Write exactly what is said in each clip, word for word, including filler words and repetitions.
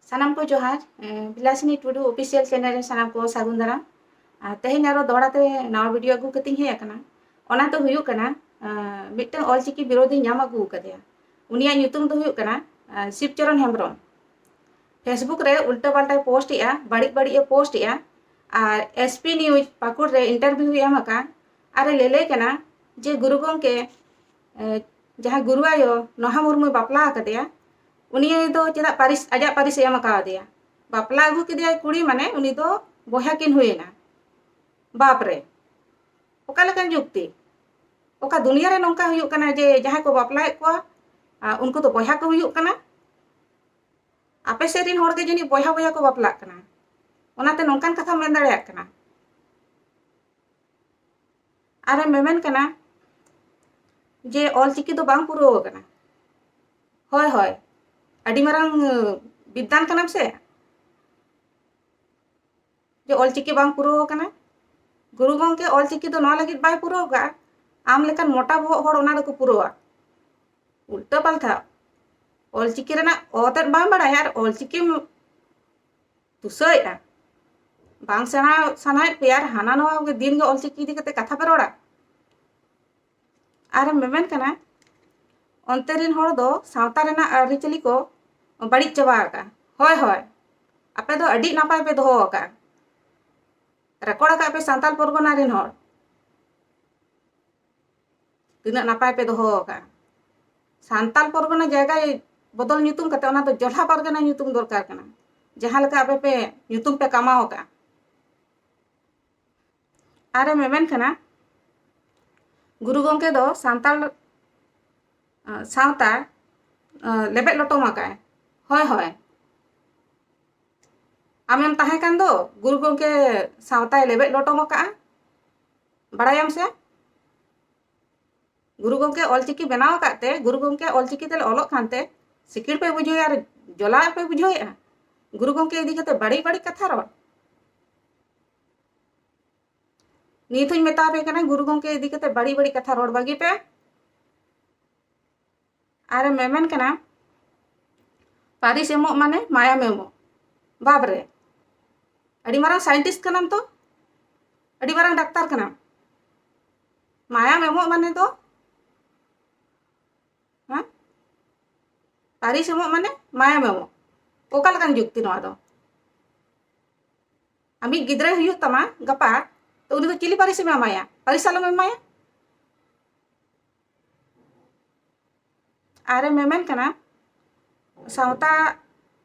ᱥᱟᱱᱟᱢ ᱠᱚ ᱡᱚᱦᱟᱨ᱾ ᱮ, ᱵᱤᱞᱟᱥᱤᱱᱤ ᱴᱩᱰᱩ ᱚᱯᱷᱤᱥᱤᱭᱟᱞ ᱪᱮᱱᱮᱞ ᱨᱮ ᱥᱟᱱᱟᱢ ᱠᱚ ᱥᱟᱹᱜᱩᱱ ᱫᱟᱨᱟᱢ᱾ ᱟᱨ ᱛᱮᱦᱮᱧ ᱟᱨᱚ ᱫᱚᱦᱲᱟ ᱛᱮ ᱱᱟᱣᱟ ᱵᱷᱤᱰᱤᱭᱳ ᱟᱹᱜᱩ ᱠᱟᱛᱮᱧ ᱦᱮᱡ ᱟᱠᱟᱱᱟ᱾ ᱚᱱᱟ ᱫᱚ ᱦᱩᱭᱩᱜ ᱠᱟᱱᱟ, ᱮ, ᱢᱤᱫᱴᱟᱝ ᱚᱞᱪᱤᱠᱤ ᱵᱤᱨᱳᱫᱷᱤᱧ ᱧᱟᱢ ᱟᱹᱜᱩ ᱟᱠᱟᱫᱮᱭᱟ᱾ ᱩᱱᱤᱭᱟᱜ ᱧᱩᱛᱩᱢ ᱫᱚ ᱦᱩᱭᱩᱜ ᱠᱟᱱᱟ, ᱮ, ᱥᱤᱵᱪᱚᱨᱚᱱ ᱦᱮᱢᱵᱨᱚᱢ᱾ ᱯᱷᱮᱥᱵᱩᱠ ᱨᱮ ᱩᱞᱴᱟᱹ ᱯᱟᱞᱴᱟᱭ ᱯᱳᱥᱴ ᱮᱜᱼᱟ, ᱵᱟᱹᱲᱤᱡ ᱵᱟᱹᱲᱤᱡ ᱮ ᱯᱳᱥᱴ ᱮᱜᱼᱟ᱾ ᱟᱨ ᱮᱥ ᱯᱤ ᱱᱤᱭᱩᱡᱽ ᱯᱟᱹᱠᱩᱲ ᱨᱮ ᱤᱱᱴᱟᱨᱵᱷᱤᱭᱩᱭ ᱮᱢ ᱟᱠᱟᱫ᱾ ᱟᱨᱮ ᱞᱟᱹᱞᱟᱹᱭ ᱠᱟᱱᱟ ᱡᱮ ᱜᱩᱨᱩ ᱜᱚᱢᱠᱮ, ᱮ, ᱡᱟᱦᱟᱸᱭ ᱜᱩᱨᱩ ᱟᱭᱳ ᱱᱚᱦᱟ ᱢᱩᱨᱢᱩᱭ ᱵᱟᱯᱞᱟ ᱟᱠᱟᱫᱮᱭᱟ, ᱩᱱᱤ ᱫᱚ ᱪᱮᱫᱟᱜ ᱯᱟᱹᱨᱤᱥ, ᱟᱡᱟᱜ ᱯᱟᱹᱨᱤᱥ ᱮ ᱮᱢ ᱠᱟᱣᱫᱮᱭᱟ? ᱵᱟᱯᱞᱟ ᱟᱹᱜᱩ ᱠᱮᱫᱮᱭᱟᱭ ᱠᱩᱲᱤ, ᱢᱟᱱᱮ ᱩᱱᱤ ᱫᱚ ᱵᱚᱭᱦᱟ ᱠᱤᱱ ᱦᱩᱭᱮᱱᱟ᱾ ᱵᱟᱯ ᱨᱮ, ᱚᱠᱟ ᱞᱮᱠᱟᱱ ᱡᱩᱠᱛᱤ? ᱚᱠᱟ ᱫᱩᱱᱤᱭᱟᱹ ᱨᱮ ᱱᱚᱝᱠᱟ ᱦᱩᱭᱩᱜ ᱠᱟᱱᱟ ᱡᱮ ᱡᱟᱦᱟᱸᱭ ᱠᱚ ᱵᱟᱯᱞᱟᱭᱮᱫ ᱠᱚᱣᱟ, ᱟ, ᱩᱱᱠᱩ ᱫᱚ ᱵᱚᱭᱦᱟ ᱠᱚ ᱦᱩᱭᱩᱜ ᱠᱟᱱᱟ? ᱟᱯᱮ ᱥᱮᱫ ᱨᱮᱱ ᱦᱚᱲ ᱜᱮ ᱡᱟᱹᱱᱤᱡ ᱵᱚᱭᱦᱟ ᱵᱚᱭᱦᱟ ᱠᱚ ᱵᱟᱯᱞᱟᱜ ᱠᱟᱱᱟ, ᱚᱱᱟᱛᱮ ᱱᱚᱝᱠᱟᱱ ᱠᱟᱛᱷᱟᱢ ᱢᱮᱱ ᱫᱟᱲᱮᱭᱟᱜ ᱠᱟᱱᱟ᱾ ᱟᱨᱮᱢ ᱢᱮᱢᱮᱱ ᱠᱟᱱᱟ ᱡᱮ ᱚᱞᱪᱤᱠᱤ ᱫᱚ ᱵᱟᱝ ᱯᱩᱨᱟᱹᱣ ᱟᱠᱟᱱᱟ᱾ ᱦᱳᱭ, ᱦᱳᱭ, ᱟᱹᱰᱤ ᱢᱟᱨᱟᱝ, ᱟᱹ, ᱵᱤᱫᱽᱫᱟᱱ ᱠᱟᱱᱟᱢ ᱥᱮ, ᱡᱮ ᱚᱞᱪᱤᱠᱤ ᱵᱟᱝ ᱯᱩᱨᱟᱹᱣ ᱟᱠᱟᱱᱟ᱾ ᱜᱩᱨᱩ ᱜᱚᱢᱠᱮ ᱚᱞᱪᱤᱠᱤ ᱫᱚ ᱱᱚᱣᱟ ᱞᱟᱹᱜᱤᱫ ᱵᱟᱭ ᱯᱩᱨᱟᱹᱣ ᱠᱟᱜᱼᱟ, ᱟᱢ ᱞᱮᱠᱟᱱ ᱢᱚᱴᱟ ᱵᱚᱦᱚᱜ ᱦᱚᱲ ᱚᱱᱟ ᱫᱚᱠᱚ ᱯᱩᱨᱟᱹᱣᱟ᱾ ᱩᱞᱴᱟᱹ ᱯᱟᱞᱴᱟ ᱚᱞᱪᱤᱠᱤ ᱨᱮᱱᱟᱜ ᱚ ᱛᱮᱫ ᱵᱟᱢ ᱵᱟᱲᱟᱭᱟ ᱟᱨ ᱚᱞᱪᱤᱠᱤᱢ ᱫᱩᱥᱟᱹᱭᱮᱫᱼᱟ᱾ ᱵᱟᱝ ᱥᱮᱬᱟ ᱥᱟᱱᱟᱭᱮᱫ ᱯᱮᱭᱟ ᱟᱨ ᱦᱟᱱᱟ ᱱᱚᱣᱟ ᱜᱮ ᱫᱤᱱ ᱜᱮ ᱚᱞᱪᱤᱠᱤ ᱤᱫᱤ ᱠᱟᱛᱮ ᱠᱟᱛᱷᱟ ᱯᱮ ᱨᱚᱲᱟ᱾ ᱟᱨᱮᱢ ᱢᱮᱢᱮᱱ ᱠᱟᱱᱟ, ᱚᱱᱛᱮ ᱨᱮᱱ ᱦᱚᱲ ᱫᱚ ᱥᱟᱶᱛᱟ ᱨᱮᱱᱟᱜ ᱟᱹᱨᱤᱪᱟᱹᱞᱤ ᱠᱚ ᱵᱟᱹᱲᱤᱡ ᱪᱟᱵᱟ ᱟᱠᱟᱫᱼᱟ᱾ ᱦᱳᱭ, ᱦᱳᱭ, ᱟᱯᱮ ᱫᱚ ᱟᱹᱰᱤ ᱱᱟᱯᱟᱭ ᱯᱮ ᱫᱚᱦᱚ ᱟᱠᱟᱫᱼᱟ᱾ ᱨᱮᱠᱚᱨᱰ ᱟᱠᱟᱫ ᱯᱮ ᱥᱟᱱᱛᱟᱞ ᱯᱚᱨᱜᱚᱱᱟ ᱨᱮᱱ ᱦᱚᱲ᱾ ᱛᱤᱱᱟᱹᱜ ᱱᱟᱯᱟᱭ ᱯᱮ ᱫᱚᱦᱚ ᱟᱠᱟᱫᱼᱟ᱾ ᱥᱟᱱᱛᱟᱞ ᱯᱚᱨᱜᱚᱱᱟ ᱡᱟᱭᱜᱟ ᱵᱚᱫᱚᱞ ᱧᱩᱛᱩᱢ ᱠᱟᱛᱮ ᱚᱱᱟ ᱫᱚ ᱡᱚᱞᱦᱟ ᱯᱟᱨᱜᱟᱱᱟ ᱧᱩᱛᱩᱢ ᱫᱚᱨᱠᱟᱨ ᱠᱟᱱᱟ, ᱡᱟᱦᱟᱸ ᱞᱮᱠᱟ ᱟᱯᱮ ᱯᱮ ᱧᱩᱛᱩᱢ ᱯᱮ ᱠᱟᱢᱟᱣ ᱟᱠᱟᱫᱼᱟ᱾ ᱟᱨᱮ ᱢᱮᱢᱮᱱ ᱠᱟᱱᱟ, ᱜᱩᱨᱩ ᱜᱚᱢᱠᱮ ᱫᱚ ᱥᱟᱱᱛᱟᱲ, ᱟᱸ, ᱥᱟᱶᱛᱟ, ᱟᱸ, ᱞᱮᱵᱮᱫ ᱞᱚᱴᱚᱢ ᱟᱠᱟᱫᱼᱟᱭ᱾ ᱦᱳᱭ, ᱦᱳᱭ, ᱟᱢᱮᱢ ᱛᱟᱦᱮᱸ ᱠᱟᱱ ᱫᱚ ᱜᱩᱨᱩ ᱜᱚᱢᱠᱮ ᱥᱟᱶᱛᱟᱭ ᱞᱮᱵᱮᱫ ᱞᱚᱴᱚᱢ ᱟᱠᱟᱫᱼᱟ, ᱵᱟᱲᱟᱭᱟᱢ ᱥᱮ? ᱜᱩᱨᱩ ᱜᱚᱢᱠᱮ ᱚᱞᱪᱤᱠᱤ ᱵᱮᱱᱟᱣ ᱟᱠᱟᱫ ᱛᱮ, ᱜᱩᱨᱩ ᱜᱚᱢᱠᱮ ᱚᱞᱪᱤᱠᱤ ᱛᱮᱞᱮ ᱚᱞᱚᱜ ᱠᱟᱱᱛᱮ ᱥᱤᱠᱤᱲ ᱯᱮ ᱵᱩᱡᱷᱟᱹᱣᱮᱫᱼᱟ ᱟᱨ ᱡᱚᱞᱟ ᱯᱮ ᱵᱩᱡᱷᱟᱹᱣᱮᱫᱼᱟ᱾ ᱜᱩᱨᱩ ᱜᱚᱢᱠᱮ ᱤᱫᱤ ᱠᱟᱛᱮ ᱵᱟᱹᱲᱤᱡ ᱵᱟᱹᱲᱤᱡ ᱠᱟᱛᱷᱟ ᱨᱚᱲ᱾ ᱱᱤᱛ ᱦᱚᱧ ᱢᱮᱛᱟ ᱯᱮ ᱠᱟᱱᱟ, ᱜᱩᱨᱩ ᱜᱚᱢᱠᱮ ᱤᱫᱤ ᱠᱟᱛᱮ ᱵᱟᱹᱲᱤᱡ ᱵᱟᱹᱲᱤᱡ ᱠᱟᱛᱷᱟ ᱨᱚᱲ ᱵᱟᱹᱜᱤ ᱯᱮ᱾ ᱟᱨᱮ ᱢᱮᱢᱮᱱ ᱠᱟᱱᱟ, ᱯᱟᱹᱨᱤᱥ ᱮᱢᱚᱜ ᱢᱟᱱᱮ ᱢᱟᱭᱟᱢ ᱮᱢᱚᱜ᱾ ᱵᱟᱵ ᱨᱮ, ᱟᱹᱰᱤ ᱢᱟᱨᱟᱝ scientist ᱠᱟᱱᱟᱢ ᱛᱚ, ᱟᱹᱰᱤ ᱢᱟᱨᱟᱝ ᱰᱟᱠᱛᱟᱨ ᱠᱟᱱᱟᱢ᱾ ᱢᱟᱭᱟᱢ ᱮᱢᱚᱜ ᱢᱟᱱᱮ ᱫᱚ, ᱦᱮᱸ? ᱯᱟᱹᱨᱤᱥ ᱮᱢᱚᱜ ᱢᱟᱱᱮ ᱢᱟᱭᱟᱢ ᱮᱢᱚᱜ᱾ ᱚᱠᱟ ᱞᱮᱠᱟᱱ ᱡᱩᱠᱛᱤ ᱱᱚᱣᱟ ᱫᱚ? ᱟᱢᱤᱡ ᱜᱤᱫᱽᱨᱟᱹᱭ ᱦᱩᱭᱩᱜ ᱛᱟᱢᱟ ᱜᱟᱯᱟ, ᱛᱚ ᱩᱱᱤ ᱫᱚ ᱪᱤᱞᱤ ᱯᱟᱹᱨᱤᱥ ᱮᱢ ᱮᱢᱟᱭᱟ? ᱯᱟᱹᱨᱤᱥ ᱟᱞᱚᱢ ᱮᱢᱟᱭᱟ᱾ ᱟᱨᱮ ᱢᱮᱢᱮᱱ ᱠᱟᱱᱟ, ᱥᱟᱶᱛᱟ,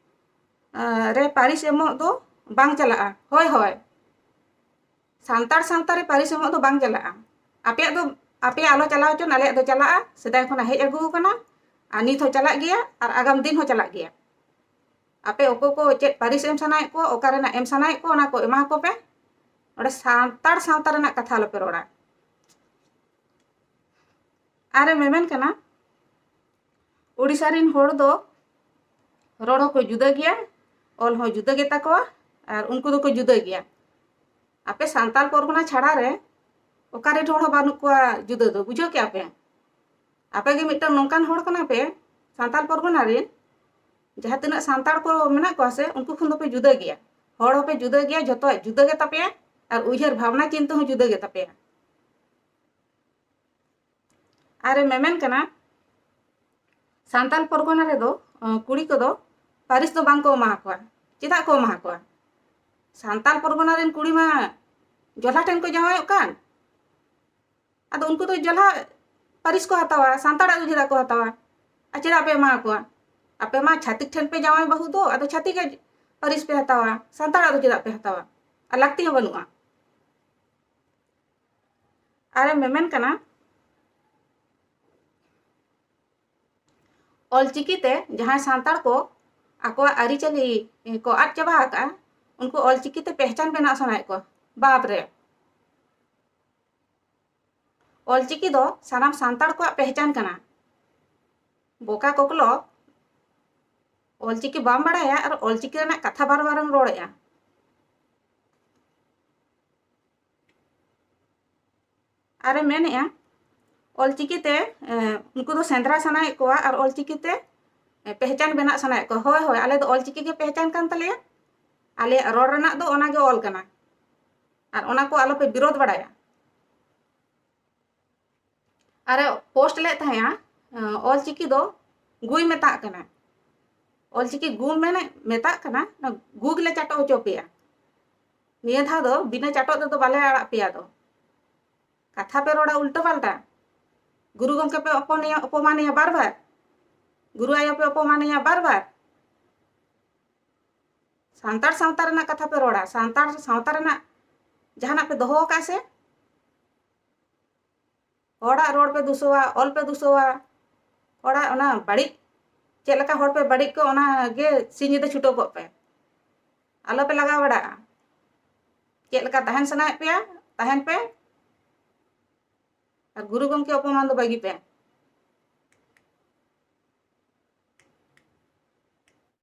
ᱟᱸ, ᱨᱮ ᱯᱟᱹᱨᱤᱥ ᱮᱢᱚᱜ ᱫᱚ ᱵᱟᱝ ᱪᱟᱞᱟᱜᱼᱟ᱾ ᱦᱳᱭ, ᱦᱳᱭ, ᱥᱟᱱᱛᱟᱲ ᱥᱟᱶᱛᱟ ᱨᱮ ᱯᱟᱹᱨᱤᱥ ᱮᱢᱚᱜ ᱫᱚ ᱵᱟᱝ ᱪᱟᱞᱟᱜᱼᱟ᱾ ᱟᱯᱮᱭᱟᱜ ᱫᱚ, ᱟᱯᱮᱭᱟᱜ ᱟᱞᱚ ᱪᱟᱞᱟᱣ ᱦᱚᱪᱚᱱ, ᱟᱞᱮᱭᱟᱜ ᱫᱚ ᱪᱟᱞᱟᱜᱼᱟ᱾ ᱥᱮᱫᱟᱭ ᱠᱷᱚᱱᱟᱜ ᱦᱮᱡ ᱟᱹᱜᱩ ᱟᱠᱟᱱᱟ, ᱟᱨ ᱱᱤᱛ ᱦᱚᱸ ᱪᱟᱞᱟᱜ ᱜᱮᱭᱟ, ᱟᱨ ᱟᱜᱟᱢ ᱫᱤᱱ ᱦᱚᱸ ᱪᱟᱞᱟᱜ ᱜᱮᱭᱟ᱾ ᱟᱯᱮ ᱚᱠᱚᱭ ᱠᱚ ᱪᱮᱫ ᱯᱟᱹᱨᱤᱥ ᱮᱢ ᱥᱟᱱᱟᱭᱮᱫ ᱠᱚᱣᱟ, ᱚᱠᱟ ᱨᱮᱱᱟᱜ ᱮᱢ ᱥᱟᱱᱟᱭᱮᱫ ᱠᱚᱣᱟ, ᱚᱱᱟ ᱠᱚ ᱮᱢᱟ ᱠᱚ ᱯᱮ᱾ ᱚᱸᱰᱮ ᱥᱟᱱᱛᱟᱲ ᱥᱟᱶᱛᱟ ᱨᱮᱱᱟᱜ ᱠᱟᱛᱷᱟ ᱟᱞᱚᱯᱮ ᱨᱚᱲᱟ᱾ ᱟᱨᱮ ᱢᱮᱢᱮᱱ ᱠᱟᱱᱟ, ᱳᱰᱤᱥᱟ ᱨᱮᱱ ᱦᱚᱲ ᱫᱚ ᱨᱚᱲ ᱦᱚᱸᱠᱚ ᱡᱩᱫᱟᱹ ᱜᱮᱭᱟ, ᱚᱞ ᱦᱚᱸ ᱡᱩᱫᱟᱹ ᱜᱮᱛᱟ ᱠᱚᱣᱟ, ᱟᱨ ᱩᱱᱠᱩ ᱫᱚᱠᱚ ᱡᱩᱫᱟᱹ ᱜᱮᱭᱟ᱾ ᱟᱯᱮ ᱥᱟᱱᱛᱟᱲ ᱯᱚᱨᱜᱚᱱᱟ ᱪᱷᱟᱲᱟ ᱨᱮ ᱚᱠᱟ ᱨᱮᱱ ᱦᱚᱲ ᱦᱚᱸ ᱵᱟᱹᱱᱩᱜ ᱠᱚᱣᱟ ᱡᱩᱫᱟᱹ ᱫᱚ, ᱵᱩᱡᱷᱟᱹᱣ ᱠᱮᱜᱼᱟ ᱯᱮ? ᱟᱯᱮ ᱜᱮ ᱢᱤᱫᱴᱟᱝ ᱱᱚᱝᱠᱟᱱ ᱦᱚᱲ ᱠᱟᱱᱟ ᱯᱮ ᱥᱟᱱᱛᱟᱲ ᱯᱚᱨᱜᱚᱱᱟ ᱨᱮᱱ, ᱡᱟᱦᱟᱸ ᱛᱤᱱᱟᱹᱜ ᱥᱟᱱᱛᱟᱲ ᱠᱚ ᱢᱮᱱᱟᱜ ᱠᱚᱣᱟ ᱥᱮ, ᱩᱱᱠᱩ ᱠᱷᱚᱱ ᱫᱚᱯᱮ ᱡᱩᱫᱟᱹ ᱜᱮᱭᱟ᱾ ᱦᱚᱲ ᱦᱚᱸᱯᱮ ᱡᱩᱫᱟᱹ ᱜᱮᱭᱟ, ᱡᱷᱚᱛᱚᱣᱟᱜ ᱡᱩᱫᱟᱹ ᱜᱮ ᱛᱟᱯᱮᱭᱟ, ᱟᱨ ᱩᱭᱦᱟᱹᱨ ᱵᱷᱟᱵᱽᱱᱟ ᱪᱤᱱᱛᱟᱹ ᱦᱚᱸ ᱡᱩᱫᱟᱹ ᱜᱮ ᱛᱟᱯᱮᱭᱟ᱾ ᱟᱨᱮ ᱢᱮᱢᱮᱱ ᱠᱟᱱᱟ, ᱥᱟᱱᱛᱟᱲ ᱯᱚᱨᱜᱚᱱᱟ ᱨᱮᱫᱚ, ᱟᱸ, ᱠᱩᱲᱤ ᱠᱚᱫᱚ ᱯᱟᱹᱨᱤᱥ ᱫᱚ ᱵᱟᱝ ᱠᱚ ᱮᱢᱟ ᱠᱚᱣᱟ᱾ ᱪᱮᱫᱟᱜ ᱠᱚ ᱮᱢᱟ ᱠᱚᱣᱟ? ᱥᱟᱱᱛᱟᱲ ᱯᱚᱨᱜᱚᱱᱟ ᱨᱮᱱ ᱠᱩᱲᱤ ᱢᱟ ᱡᱚᱞᱦᱟ ᱴᱷᱮᱱ ᱠᱚ ᱡᱟᱶᱟᱭᱚᱜ ᱠᱟᱱ᱾ ᱟᱫᱚ ᱩᱱᱠᱩ ᱫᱚ ᱡᱚᱞᱦᱟ ᱯᱟᱹᱨᱤᱥ ᱠᱚ ᱦᱟᱛᱟᱣᱟ, ᱥᱟᱱᱛᱟᱲᱟᱜ ᱫᱚ ᱪᱮᱫᱟᱜ ᱠᱚ ᱦᱟᱛᱟᱣᱟ? ᱟᱨ ᱪᱮᱫᱟᱜ ᱯᱮ ᱮᱢᱟ ᱠᱚᱣᱟ? ᱟᱯᱮ ᱢᱟ ᱪᱷᱟᱹᱛᱤᱠ ᱴᱷᱮᱱ ᱯᱮ ᱡᱟᱶᱟᱭ ᱵᱟᱹᱦᱩ ᱫᱚ, ᱟᱫᱚ ᱪᱷᱟᱹᱛᱤᱠᱟᱜ ᱯᱟᱹᱨᱤᱥ ᱯᱮ ᱦᱟᱛᱟᱣᱟ, ᱥᱟᱱᱛᱟᱲᱟᱜ ᱫᱚ ᱪᱮᱫᱟᱜ ᱯᱮ ᱦᱟᱛᱟᱣᱟ? ᱟᱨ ᱞᱟᱹᱠᱛᱤ ᱦᱚᱸ ᱵᱟᱹᱱᱩᱜᱼᱟ᱾ ᱟᱨᱮ ᱢᱮᱢᱮᱱ ᱠᱟᱱᱟ, ᱚᱞᱪᱤᱠᱤ ᱛᱮ ᱡᱟᱦᱟᱸᱭ ᱥᱟᱱᱛᱟᱲ ᱠᱚ ᱟᱠᱚᱣᱟᱜ ᱟᱹᱨᱤᱪᱟᱹᱞᱤ ᱠᱚ ᱟᱫ ᱪᱟᱵᱟ ᱟᱠᱟᱫᱼᱟ, ᱩᱱᱠᱩ ᱚᱞᱪᱤᱠᱤ ᱛᱮ ᱯᱮᱦᱪᱟᱱ ᱵᱮᱱᱟᱣ ᱥᱟᱱᱟᱭᱮᱫ ᱠᱚᱣᱟ᱾ ᱵᱟᱯ ᱨᱮ, ᱚᱞᱪᱤᱠᱤ ᱫᱚ ᱥᱟᱱᱟᱢ ᱥᱟᱱᱛᱟᱲ ᱠᱚᱣᱟᱜ ᱯᱮᱦᱪᱟᱱ ᱠᱟᱱᱟ᱾ ᱵᱚᱠᱟ ᱠᱚᱠᱞᱚ, ᱚᱞᱪᱤᱠᱤ ᱵᱟᱢ ᱵᱟᱲᱟᱭᱟ ᱟᱨ ᱚᱞᱪᱤᱠᱤ ᱨᱮᱱᱟᱜ ᱠᱟᱛᱷᱟ ᱵᱟᱨ ᱵᱟᱨᱮᱢ ᱨᱚᱲᱮᱫᱼᱟ᱾ ᱟᱨᱮ ᱢᱮᱱᱮᱫᱼᱟ, ᱚᱞᱪᱤᱠᱤ ᱛᱮ, ᱮ, ᱩᱱᱠᱩ ᱫᱚ ᱥᱮᱸᱫᱽᱨᱟ ᱥᱟᱱᱟᱭᱮᱫ ᱠᱚᱣᱟ ᱟᱨ ᱚᱞᱪᱤᱠᱤ ᱛᱮ ᱯᱮᱦᱪᱟᱱ ᱵᱮᱱᱟᱜ ᱥᱟᱱᱟᱭᱮᱫ ᱠᱚᱣᱟ᱾ ᱦᱳᱭ, ᱦᱳᱭ, ᱟᱞᱮ ᱫᱚ ᱚᱞᱪᱤᱠᱤ ᱜᱮ ᱯᱮᱦᱪᱟᱱ ᱠᱟᱱ ᱛᱟᱞᱮᱭᱟ, ᱟᱞᱮᱭᱟᱜ ᱨᱚᱲ ᱨᱮᱱᱟᱜ ᱫᱚ ᱚᱱᱟ ᱜᱮ ᱚᱞ ᱠᱟᱱᱟ, ᱟᱨ ᱚᱱᱟ ᱠᱚ ᱟᱞᱚᱯᱮ ᱵᱤᱨᱳᱫᱷ ᱵᱟᱲᱟᱭᱟ᱾ ᱟᱨᱮ ᱯᱳᱥᱴ ᱞᱮᱫ ᱛᱟᱦᱮᱸᱜᱼᱟ, ᱚᱞᱪᱤᱠᱤ ᱫᱚ ᱜᱩᱭ ᱢᱮᱛᱟᱜ ᱠᱟᱱᱟ, ᱚᱞᱪᱤᱠᱤ ᱜᱩ ᱢᱮᱱᱮ ᱢᱮᱛᱟᱜ ᱠᱟᱱᱟ, ᱚᱱᱟ ᱜᱩ ᱜᱮᱞᱮ ᱪᱟᱴᱚ ᱦᱚᱪᱚ ᱯᱮᱭᱟ᱾ ᱱᱤᱭᱟᱹ ᱫᱷᱟᱣ ᱫᱚ ᱵᱤᱱᱟᱹ ᱪᱟᱴᱚᱜ ᱛᱮᱫᱚ ᱵᱟᱞᱮ ᱟᱲᱟᱜ ᱯᱮᱭᱟ ᱫᱚ᱾ ᱠᱟᱛᱷᱟ ᱯᱮ ᱨᱚᱲᱟ ᱩᱞᱴᱟᱹ ᱯᱟᱞᱴᱟ, ᱜᱩᱨᱩ ᱜᱚᱢᱠᱮ ᱯᱮ ᱚᱯᱚᱱᱮᱭᱟ, ᱚᱯᱚᱢᱟᱱᱮᱭᱟ ᱵᱟᱨ ᱵᱟᱨ, ᱜᱩᱨᱩ ᱟᱭᱳ ᱯᱮ ᱚᱯᱚᱢᱟᱱᱮᱭᱟ ᱵᱟᱨ ᱵᱟᱨ᱾ ᱥᱟᱱᱛᱟᱲ ᱥᱟᱶᱛᱟ ᱨᱮᱱᱟᱜ ᱠᱟᱛᱷᱟ ᱯᱮ ᱨᱚᱲᱟ, ᱥᱟᱱᱛᱟᱲ ᱥᱟᱶᱛᱟ ᱨᱮᱱᱟᱜ ᱡᱟᱦᱟᱱᱟᱜ ᱯᱮ ᱫᱚᱦᱚ ᱟᱠᱟᱫ ᱥᱮ? ᱦᱚᱲᱟᱜ ᱨᱚᱲ ᱯᱮ ᱫᱩᱥᱟᱹᱣᱟ, ᱚᱞ ᱯᱮ ᱫᱩᱥᱟᱹᱣᱟ, ᱦᱚᱲᱟᱜ ᱚᱱᱟ ᱵᱟᱹᱲᱤᱡ, ᱪᱮᱫ ᱞᱮᱠᱟ ᱦᱚᱲ ᱯᱮ ᱵᱟᱹᱲᱤᱡ ᱠᱚ, ᱚᱱᱟ ᱜᱮ ᱥᱤᱧ ᱧᱤᱫᱟᱹ ᱪᱷᱩᱴᱟᱹᱣ ᱠᱚᱜ ᱯᱮ, ᱟᱞᱚ ᱯᱮ ᱞᱟᱜᱟᱣ ᱵᱟᱲᱟᱜᱼᱟ᱾ ᱪᱮᱫ ᱞᱮᱠᱟ ᱛᱟᱦᱮᱱ ᱥᱟᱱᱟᱭᱮᱫ ᱯᱮᱭᱟ, ᱛᱟᱦᱮᱱ ᱯᱮ, ᱟᱨ ᱜᱩᱨᱩ ᱜᱚᱢᱠᱮ ᱚᱯᱚᱢᱟᱱ ᱫᱚ ᱵᱟᱹᱜᱤ ᱯᱮ᱾